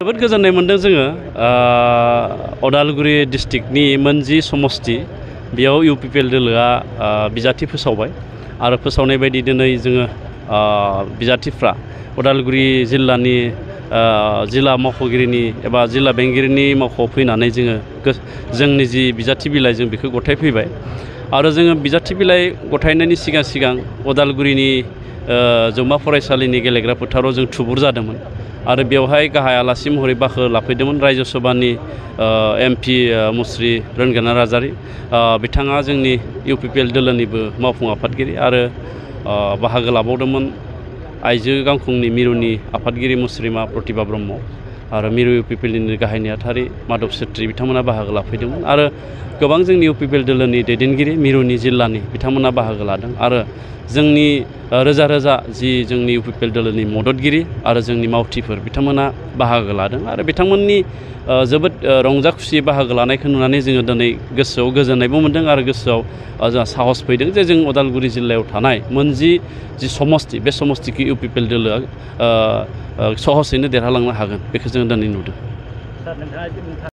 जोबोद गोजोननाय मोनदों जोङो अदालगुरि डिस्ट्रिक्टनि मोनजि समस्ति बेयाव इउपिपिएल दोलोआ बिजाथि फोसावबाय आरो फोसावनाय बायदि दिनै जोङो बिजाथिफ्रा अदालगुरि जिल्लानि जिल्ला मावख'गिरिनि एबा जिल्ला बेंगिरिनि मावख'आव फैनानै जोंनि जि बिजाथि बिलाइ जों बेखौ गथायफैबाय आरो जोङो बिजाथि बिलाइ गथायनायनि सिगां अदालगुरिनि जौमा फरायसालिनि गेलेग्रा फोथाराव जों थुबुर जादोंमोन आरो बेवहाय गाहाय आलासि महरै बाहागो लाफैदोंमोन रायजो सभानि एमपि मुस्रि रन्जना नार्जारि बिथाङा जोंनि इउपिपिएल दोलोनिबो मावफुं आफादगिरि आरो बाहागो लाबावदोंमोन आइजो गांखंनि मिरुनि आफादगिरि मुस्रिमा प्रतिभा ब्रह्म आरो मिरु इउपिपिएलनि गाहाय नेहाथारि माधब सेट्रि बिथांमोना बाहागो लाफैदोंमोन आरो गोबां जोंनि इउपिपिएल दोलोनि दैदेनगिरि मिरुनि जिल्लानि बिथांमोना बाहागो लादों आरो जोंनि रोजा रोजा जि जोंनि इउपिपिएल दोलोनि मददगिरि आरो जोंनि मावथिफोर बिथांमोना बाहागो लादों आरो बिथांमोननि जोबोद रंजा खुसि बाहागो लानायखौ नुनानै जोङो दिनै गोसोआव गोजोननायबो मोनदों आरो गोसोआव जोंहा साहस फैदों जे जों अदालगुरि जिल्लायाव थानाय मोनजि जि समस्ति बे समस्तिखौ इउपिपिएल दोलोआ सहसैनो देरहालांनो हागोन बेखौ जों दिनै नुदों।